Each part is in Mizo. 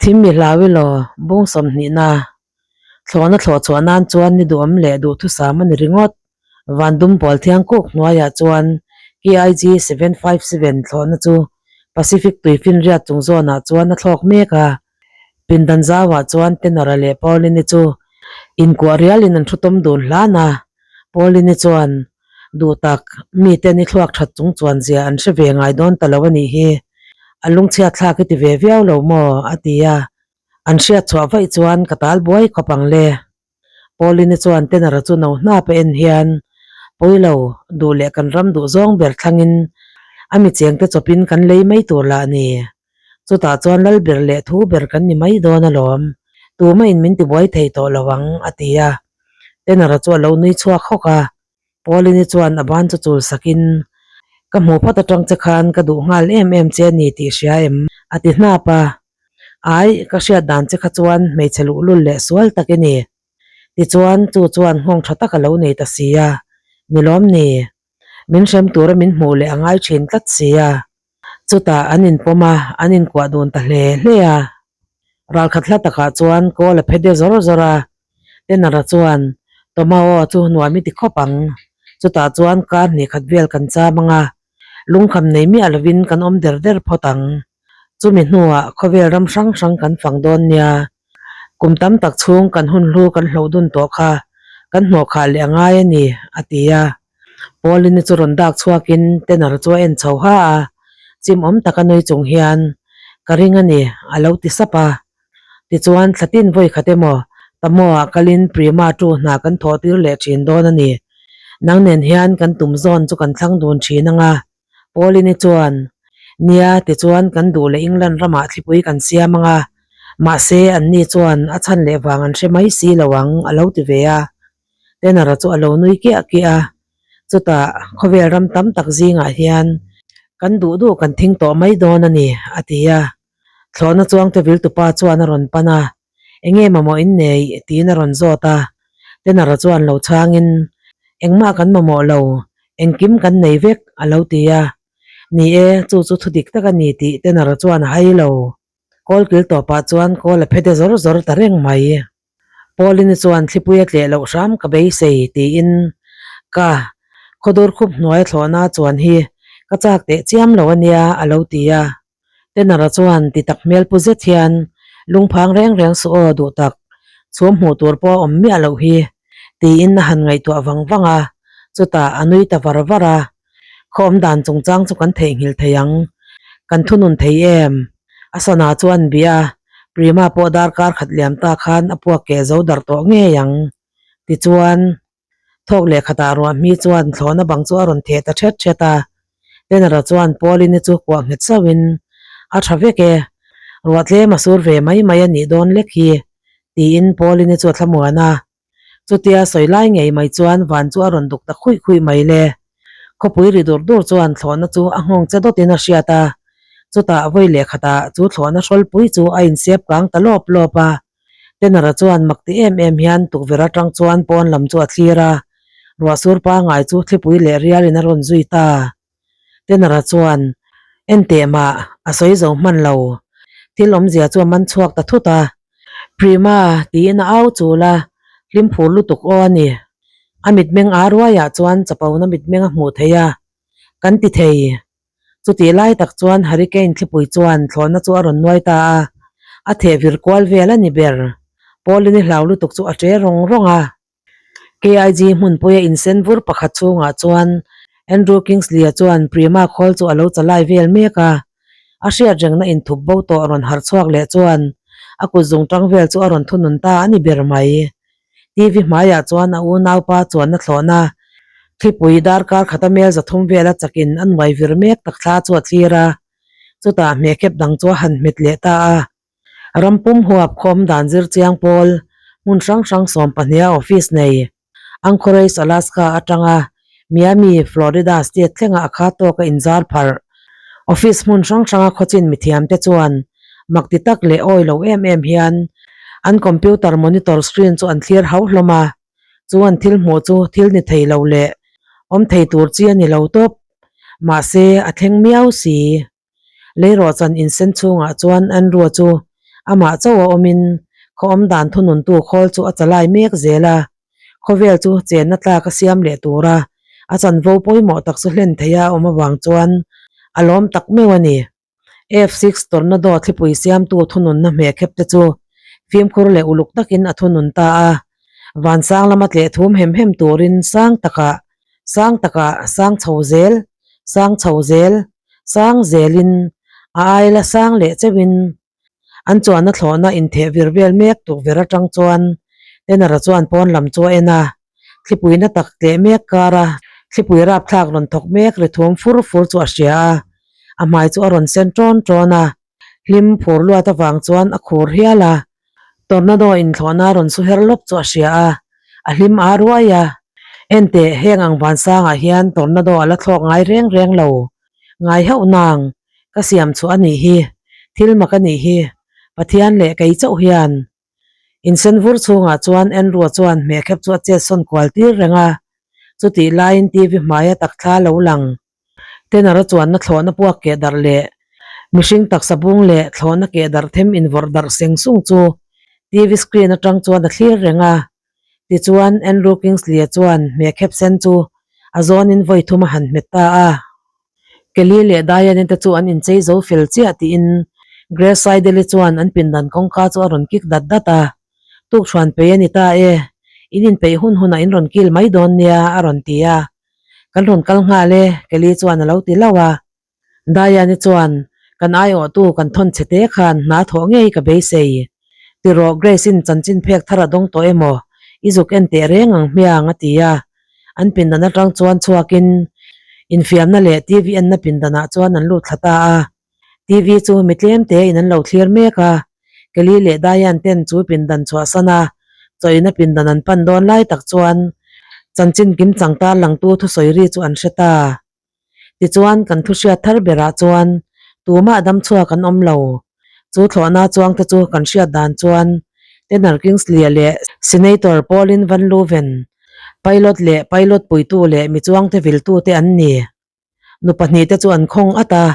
Thim mi hlau i law, bung sawmhnihna thlawhna thlawh chhuah nan chuan ni duhawm leh duhthusam a ni ringawt. Van dumpawl thiang kuk hnuaiah chuan KIG 757 thlawhna chu Pacific tuifinriat chung zawnah chuan a thlawk mek a. Pindan zauah chuan Tenor-a leh Pauline-i chu inkuah rialin an thu tawm dun hlan a. Pauline-i chuan, Duh tak, mite ni thluak that chung chuan zia an hre ve ngai dawn ta lo a nih hi. A lungchhiat thlak i ti ve viau lo maw? a ti a. An hriat chhuah vaih chuan ka tal buai khawp ang le. Pauline chuan Tenor-a chu no hnap a en hian, Pawi lo, duh leh kan ram duh zawng ber thlangin a mi chengte chawpin kan lei mai tur lah a ni. Chutah chuan lal ber leh thu ber kan ni mai dawn alawm. Tumahin min tibuai thei tawh lo ang, a ti a. Tenor-a chu a lo nui chhuak hawk a. Pauline chuan a ban chu chul sakin, Ka hmuh phawt atang che khan ka duh nghal em em che a ni tih hria em? a ti hnap a. Ai, ka hriat dan che kha chuan hmeichhe luhlul leh sual tak i ni. Tichuan, chu chuan nghawng tha tak a lo nei ta si a, Ni lawm ni? Min hrem tura min hmuh leh a ngai thin tlat si a. Chutah an inpawm a, an inkuah dun ta hle hle a. Ralkhat hla takah chuan kawl a phe de zawr zawr a, Tenara chuan Tomao chu nuam i ti khawp ang. Chutah chuan kar hnih khat vel kan cham ang a, lungkham nei miah lovin kan awm der der phawt ang. Chumi hnuah khawvel ram hrang hrang kan fang dawn nia. Kum tam tak chhung kan hun hlu kan hloh dun tawh kha kan hnawhkhah leh a ngai a ni, a ti a. Pauline chu rawn dak chhuakin Tanner chu a en chho ha a, chim awm taka nui chung hian, Ka ring a ni, a lo ti sap a. Tichuan, thlatin vawi khat emaw, Tamoa kalin Prima tu hna kan thawh tir leh thin dawn a ni. Nang nen hian kan tum zawn chu kan thlang dun thin ang a. Pauline chuan, Nia, tichuan kan duh leh England ramah thlipui kan siam ang a, mahse anni chuan a chhan leh vang an hre mai si lo ang, a lo ti ve a. Tenor-a chu a lo nui kiah kiah a, chutah khawvel ram tam tak zingah hian kan duh duh kan thing tawh mai dawn a ni, a ti a. Thlawhna chuangte viltupa chuan a rawn pan a, Enge mamawh in nei? tiin a rawn zawt a. Tenor-a chuan lo chhangin, Engmah kan mamawh lo, engkim kan nei vek, a lo ti a. Ni e, chu chu thu dik tak a ni tih Tenor-a chuan a hai lo. Kawlkil tawpah chuan kawl a phe de zawr zawr ta reng mai. Pauline chuan thlipui a tleh loh hram ka beisei tiin ka khawdur khup hnuai thlawhna chuan hi ka chak teh chiam lo a nia a lo ti a. Tenor-a chuan ti tak hmel pu zet hian lungphang reng reng suh aw duh tak chhum hmuh tur pawh a awm miah loh hi tiin a han ngaihtuah vang vang a, chutah a nui ta var var a. Khaw awm dan chungchang chu kan theihnghilh thei ang. Kan thunun thei em? A sana chu an bih a, Prima pawh darkar khat liam ta khan a puak keh zo darh tawh ngei ang. Tichuan, thawk leh khatah ruahmi chuan thlawhna bang chu a rawn theh ta ṭhet ṭhet a. Tenara chuan Pauline chu kuah nghet sauhin, A ṭha vek e, ruah tlem a sur ve mai mai a nih dawn lek hi, tiin Pauline chu a thlamuan a. Chutia sawi lai ngei mai chuan van chu a rawn duk ta khuih khuih mai le. Khawpui ri dur dur chuan thlawhna chu a nghawng che dawtin a hriat a. Chutah vawi leh khatah chu thlawhna hrawlpui chu a insep kang ta lawp lawp a. Tenor-a chuan mak ti em em hian tukverh atang chuan pawn lam chu a thlir a. Ruahsur pangai chu thlipui leh rialin a rawn zui ta. Tenor-a chuan, Enteh mah, a sawi zo hman lo. Thil awmzia chu a man chhuak ta thut a. Prima, tiin a au chul a, hlim phur lutuk aw a ni. A mitmeng a ruaiah chuan chapona mitmeng a hmuh theih a, kan ti thei. Chutih lai tak chuan hurricane thlipui chuan thlawhna chu a rawn nuai ta a, a theh vir kual vel a ni ber. Pauline-i hlau lutuk chu a ṭe rawng rawng a. KIG hmunpuia insen vur pakhat chhungah chuan Andrew Kingsley-a chuan Prima khawl chu a lo chalai vel mek a. A hriat rengna inthup bo tawh rawn harh chhuak leh chuan a kut zung tang vel chu a rawn thunun ta a ni ber mai. TV hmaiah chuan a unaupa chuanna thlawhna thlipui darkar khata mel zathum vela chakin a nuai vir mek tak thla chu a thlir a. Chutah hmehkhep dang chu a han hmet leh ta a. Ram pum huap khawm dan zir chiang pawl hmun hrang hrang 12 a office nei Anchorage, Alaska atanga Miami, Florida state thlenga a kha tawka inzar pharh. Office hmun hrang hranga khawchin mithiamte chuan mak ti tak leh awi lo em em hian an computer monitor screen chu an thlir hauh hlawm a, chu an thil hmuh chu thil ni thei lo leh awm thei tur chi a ni lo tawp. Mahse, a thleng miau si. Leirawhchan insen chhungah chuan Andrew-a chu Amah chauh a awmin khaw awm dan thununtu khawl chu a chalai mek zel a. Khawvel chu chenna tlak a siam leh tura a chanvo pawimawh tak chu hlen theia a awm avang chuan a lawm tak meuh a ni. F-six Tornado thlipui siamtu thununna hmehkhep te chu fimkhur leh uluk takin a thunun ta a. Vansang lama tleh thum hem hem turin sang takah, sang takah, sang chho zel, sang chho zel, sang zelin a aila sang leh cheuhin An chuanna thlawhna intheh vir vel mek tukverh atang chuan Tenara chuan pawn lam chu a en a, thlipuina tak tleh mek kara thlipui rapthlak rawn thawk mek ri thum fur fur chu a hria a, a hmai chu a rawn sen tawn tawn a, hlim phur luat avang chuan a khur hial a, tornado in thlawhna rawn su her lawp chu a hria a, a hlim a ruai a, enteh heng ang vansangah hian tornado a la thlawk ngai reng reng lo, ngai hauh nang. Ka siam chhuah a nih hi, thil mak a nih hi, Pathian leh kei chauh hian. Insen vur chhungah chuan Andrew-a chuan hmehkhep chu a chet sawn kual tir reng a, chutih laiin TV hmaia takthla lo lang. Tenor-a chuanna thlawhna puak keh darh leh mihring taksa bung leh thlawhna keh darh them invawrh darh seng sung chu TV screen atang chuan a thlir reng a. Tichuan, Andrew Kingsley-a chuan hmehkhep sen chu a zawnin vawi thum a han hmet ta a. Kelly leh Diane te chu an inchei zo fel chiah tiin Grace Seidel-i chuan an pindan kawngka chu a rawn kik dat dat a. Tukṭhuan pei a ni ta e, in inpeih hun hunah in rawn kil mai dawn nia a rawn ti a. Kan rawn kal nghal e, Kelly chuan a lo ti hlauh a. Diane-i chuan, Kan aiawhtu kan thawn chhe te khan hna thawh ngei ka beisei. Tirawh Grace-in chanchin phek thar a dawng tawh emaw? I zuk en teh reng ang hmiang a ti a. An pindan atang chuan chhuakin infiamna leh TV enna pindanah chuan an lut thla ta a. TV chu mi tlem tein an lo thlir mek a. Kelly leh Diane ten chu pindan chhuahsan a, chawina pindan an pan dawn lai tak chuan chanchin kimchang tarlangtu thusawi ri chu an hre ta. Tichuan, kan thu hriat thar berah chuan tumah dam chhuak an awm lo. Chu thlawhna chuangte chu kan hriat dan chuan Tenor Kingsley-a leh Senator Pauline Van Leuven, pilot leh pilot puitu leh mi chuangte viltute an ni. Nu pahnihte chu an khawng at a,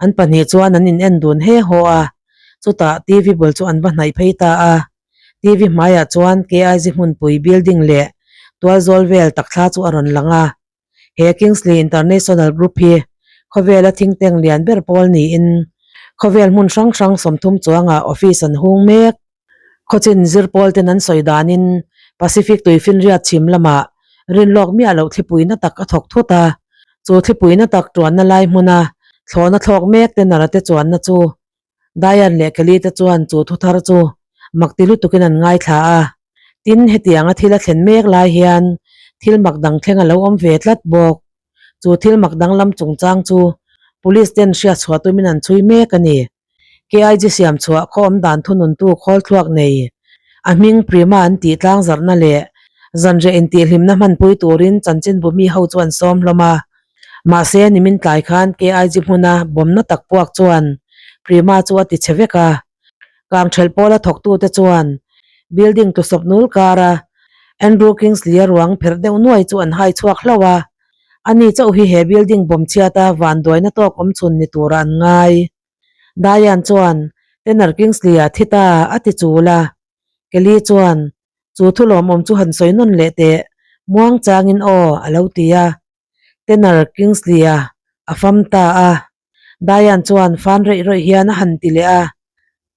an pahnih chuan an in en dun he haw a, chutah TV bul chu an va hnaih phei ta a. TV hmaiah chuan KIZ hmunpui building leh tualzawl vel takthla chu a rawn lang a. He Kingsley International Group hi khawvela think tank lian ber pawl niin khawvel hmun hrang hrang 30 chuangah office an hung mek. Khawchin zir pawl ten an sawi danin Pacific tuifinriat chhim lamah rinlawk miah loh thlipuina tak a thawk thut a, chu thlipuina tak tuanna lai hmuna thlawhna thlawk mek te nara te chuanna chu Diane leh Kelly te chuan chu thu thar chu mak ti lutukin an ngaithla a. Tin, hetianga thil a thlen mek lai hian thil mak dang thleng a lo awm ve tlat bawk. Chu thil mak danglam chungchang chu Police ten hriatchhuah tumin an chhui mek a ni. KIG siam chhuah khaw awm dan thununtu khawl thluak nei a hming Prima an tih tlangzarhna leh zanriah intihhlimna hmanpui turin chanchinbu mi ho chu an sawm hlawm a. Mahse, nimin tlai khan KIG hmuna bawmna tak puak chuan Prima chu a ti chhe vek a. Kangthelh pawla thawktute chuan building tusawp nul kara Andrew Kingsley-a ruang pherh deuh nuai chu an hai chhuak hlauh a. Ani chauh hi he building bawm chhiata vanduaina tawk awm chhun ni turah an ngai. Diane chuan Tanner Kingsley-a thi ta a ti chul a. Kelly chuan Chu thu lawmawm chu han sawi nawn leh teh, muang changin aw a lo ti a. Tanner Kingsley-a a fam ta a. Diane chuan fan reih rawih hian a han ti leh a.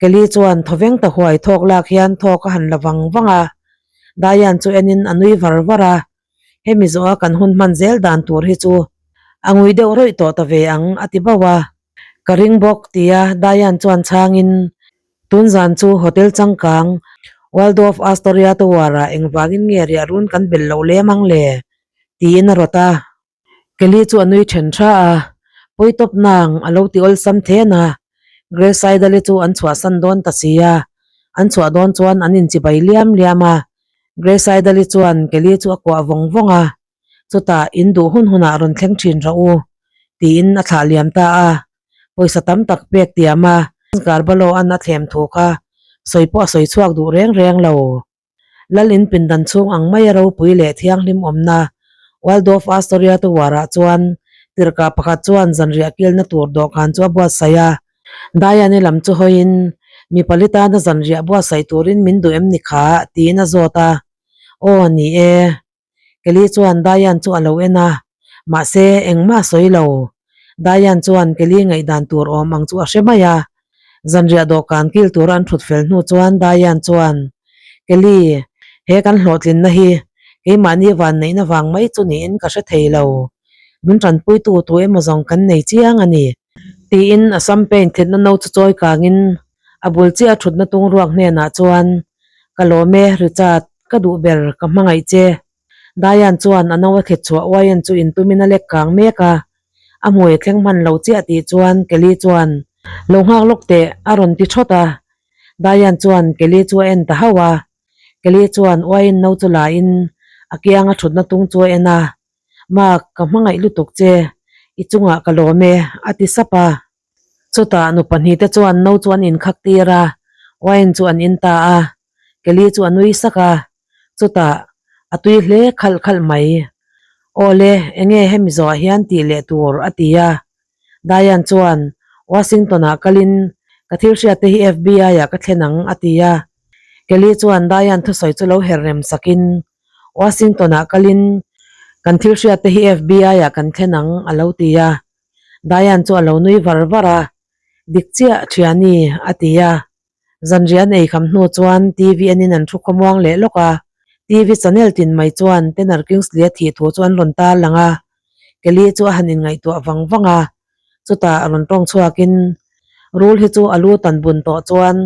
Kelly chuan thawveng ta huai thawk lak hian thawk a han la vang vang a. Diane chu enin a nui var var a. Hemi zawha kan hun hman zel dan tur hi chu a ngui deuh rawih tawh ta ve ang a ti bauh a. Ka ring bawk tia Diane chuan chhangin tun zan chu hotel changkang Waldorf Astoria Tower-ah engvangin nge riah run kan bel loh lem ang le? tiin a rawt a. Kelly chu a nui then tha a, pawi tawp nang a lo ti awlsam then a, Grace Idol-i chu an chhuahsan dawn ta si a, an chhuah dawn chuan an inchibai liam liam a, Grace Idol-i chuan Kelly chu a kuah vawng vawng a, chutah in duh hun hunah rawn thleng thin rawh u tiin a thlah liam ta a, pawisa tam tak pek tiam a, Garbalo an a thlem thu kha sawi pawh a sawi chhuak duh reng reng lo. Lal in pindan chhung ang maia ropui leh thianghlim awmna Waldorf Astoria Tower-ah chuan tirhkah pakhat chuan zanriah kilna tur dawhkan chu a buatsaih a. Diane-i lam chu hawiin, Mi pali tana zanriah buatsaih turin min duh em ni kha? tiin a zawt a. Aw, ni e. Kelly chuan Diane chu a lo en a, mahse engmah a sawi lo. Diane chuan Kelly ngaihdan tur awm ang chu a hre mai a. Zanriah dawhkan kil tura an thut fel hnu chuan Diane chuan, Kelly, he kan hlawhtlinna hi keimahni vanneihna vang mai chu niin ka hre thei lo. Min tanpuitu tu emaw zawng kan nei chiang a ni. Tiin a sam paint thitna no chu chawi kangin a bul chiah a thutna tung ruak hnenah chuan, Ka lawm e, Richard, ka duh ber, ka hmangaih che. Diane chuan a no a thlit chhuah uaiin chu intumin a lek kang mek a, a hmui a thleng hman lo chiah tih chuan Kelly chuan, Lo nghak lawk teh, a rawn ti thawt a. Diane chuan Kelly chu a en ta hauh a. Kelly chuan uaiin no chu la in a kianga thutna tung chu a en a, Mark, ka hmangaih lutuk che, i chungah ka lawm e, a ti sap a. Chutah nu pahnihte chuan no chu an inkhak tir a, wine chu an in ta a, Kelly chu a nui sak a, chutah a tui hle khalh khalh mai. Awle, enge hemi zawhah hian tih leh tur? a ti a. Diane chuan, Washington-ah kalin ka thil hriatte hi FBI-ah ka thlen ang, a ti a. Kelly chuan Diane thusawi chu lo her rem sakin, Washington-ah kalin kan thil hriatte hi FBI-ah kan thlen ang, a lo ti a. Diane chu a lo nui var var a, Dik chiah, thiani, a ti a. Zanriah an ei kham hnu chuan TV enin an thu khawmuang leh lawk a. TV channel tin mai chuan Tanner Kingsley-a thih thu chu an rawn tar lang a. Kelly chu a han inngaihtuah vang vang a. Chutah a rawn tawng chhuakin, Rul hi chu a lu tan bun tawh chuan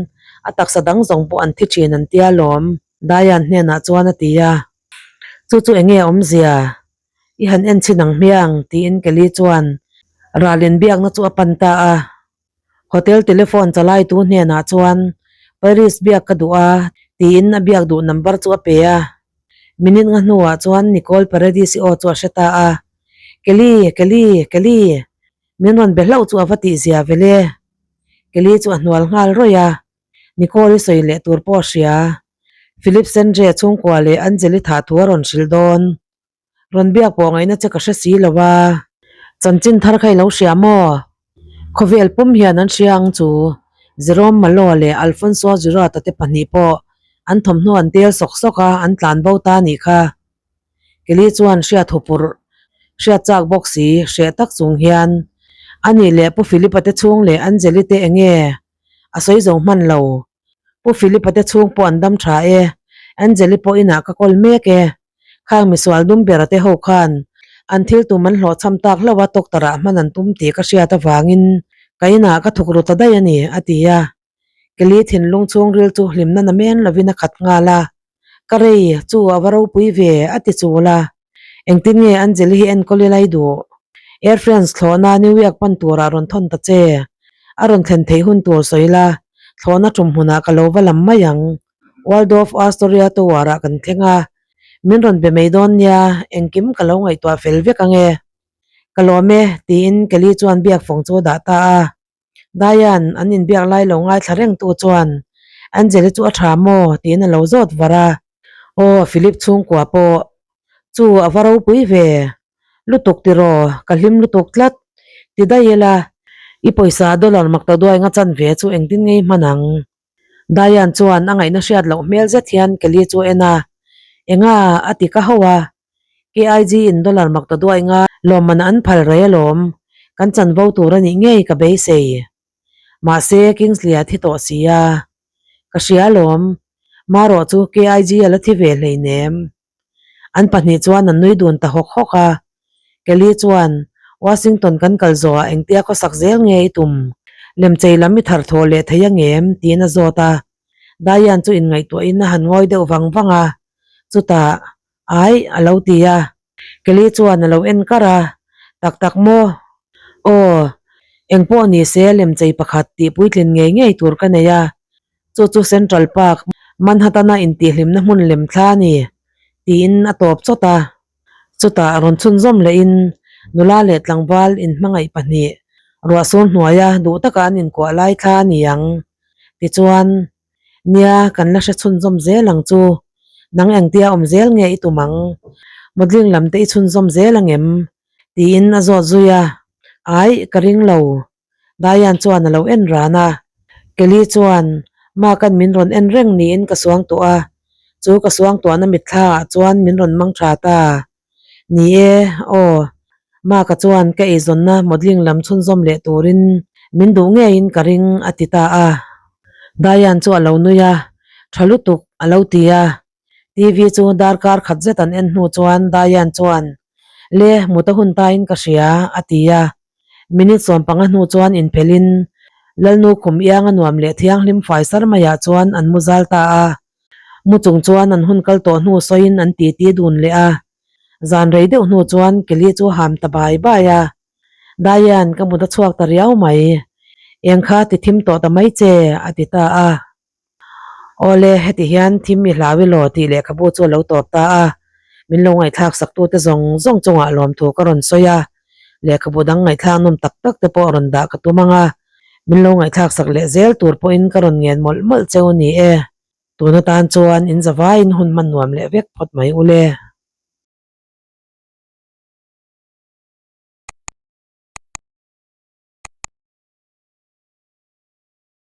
a taksa dang zawng pawh an thi thin an tia lawm. Diane hnenah chuan a ti a, Chu chu enge awmzia? I han en chhin ang hmiang, tiin Kelly chuan ral inbiakna chu a pan ta a. Hotel telephone chalaitu hnenah chuan Paris biak ka duh a, tiin a biak duh number chu a pe a. Minute nga hnuah chuan Nicole Paradis-i aw chu a hre ta a, Kelly, Kelly, Kelly! Min rawn be hlauh chu a va tihzia vele. Kelly chu a hnual nghal rawih a. Nicole-i sawi leh tur pawh a hria. Philip Sendre chhungkua leh Angeli thah thu a rawn hrilh dawn. Rawn biak pawh ngaihna che ka hre si lo a. Chanchin thar kha i lo hria maw? Khawvel pum hian an hria ang chu. Jerome Malo leh Alfonso Girauta te pahnih pawh an thawmhnaw an tel sawk sawk a, an tlan bo ta a nih kha. Kelly chuan hriat hupurh, hriat chak bawk si, hreh tak chung hian, Anih leh Pu Philip-a te chhung leh Angeli te enge? A sawi zo hman lo. Pu Philip-a te chhung pawh an dam tha e. Angeli pawh inah ka kawl mek e. Khang misual dum bera te ho khan an thil tum an hlawhchham tak hlauh a doctor ah hman an tum tih ka hriat avangin ka inah ka thuk ru ta daih a ni, a ti a. Kelly thinlung chhungril chu hlimna na men lovin a khat nghal a. Ka rei, chu a va ropui ve, a ti chul a. Engtin nge Angeli hi enkawl i lai duh? Air France thlawhna New York pan turah rawn thawn ta che. A rawn thlen theih hun tur sawi la, thlawhna tum hmunah ka lo va lam mai ang. Waldorf Astoria Tower-ah kan thleng a, min rawn be mai dawn nia, engkim ka lo ngaihtuah fel vek ang e. Ka lawm e, tiin Kelly chuan biak fawng chu a dah ta a. Diane, an inbiak lai lo ngaithla reng tu chuan, Angeli chu a tha maw? tiin a lo zawt var a. Aw, Philip chhungkua pawh chu a va ropui ve lutuk tiraw, ka hlim lutuk tlat. Ti daih ila, i pawisa dollar mak ta duai nga chan ve chu engtin ngei hman ang? Diane chuan a ngaihna hriat loh hmel zet hian Kelly chu a en a, Enga? a ti ka hauh a. KIG in dollar mak ta duai nga lawmman an phal rei alawm, kan chanvo tur a nih ngei ka beisei. Mahse Kingsley a thi tawh si a, ka hria alawm, marawh chu KIG a la thi ve hleinem. An pahnih chuan an nui dun ta hawk hawk a, Kelly chuan Washington kan kal zawhah engtia khawsak zel nge i tum? Lemchei lam i thar thawh leh thei angem? tiin a zawt a. Diane chu inngaihtuahin a han ngawi deuh vang vang a, chutah Ai, a lo ti a. Kelly chuan a lo en kar a, Tak tak maw? Aw, engpawh ni se lemchei pakhat tih puitlin ngei ngei tur ka nei a, chu chu Central Park, Manhattan-a intihhlimna hmun lem thla a ni, tiin a tawp chawt a. Chutah rawn chhunzawm lehin nula leh tlangval inhmangaih pahnih ruahsur hnuaia duh taka an inkuah lai thla a ni ang. Tichuan, Nia, kan la hre chhunzawm zel ang chu. Nang engtia awm zel nge i tum ang? Modeling lam te i chhunzawm zel ang em? Tiin a zawt zui a. Aih, ka ring lo. Diane chuan a lo en ran a. Kelly chuan Mark-a'n min rawn en reng niin ka suang tawh a, chu ka suang tuahna mitthlaah chuan min rawn mang tha ta. Ni e, aw. Mark-a chuan ka eizawnna modelling lam chhunzawm leh turin min duh ngeiin ka ring a ti ta a. Diane chu a lo nui a, Tha lutuk a lo ti a. TV chu darkar khat zet an en hnu chuan Diane chuan, Le, mut a hun tain ka hria, a ti a. Minute 15 hnu chuan inphelhin Lalnu khum ianga nuam leh thianghlim fai sar maiah chuan an mu zal ta a. Mu chung chuan an hun kal tawh hnu sawiin an titi dun leh a. Zan rei deuh hnu chuan Kelly chu ham ta bai bai a. Diane, ka mut a chhuak ta riau mai. Eng kha ti thim tawh ta mai che, a ti ta a. Awle, heti hian thim i hlau i law tih lehkhabu chu a lo tawp ta a. Min lo ngaihthlak saktute zawng zawng chungah lawmthu ka rawn sawi a, lehkhabu dang ngaihthlak nawm tak tak te pawh rawn dah ka tum ang a, min lo ngaihthlak sak leh zel tur pawhin ka rawn ngen mawlh mawlh cheu a ni e. Tun atan chuan in zavaiin hun hman nuam leh vek phawt mai ule.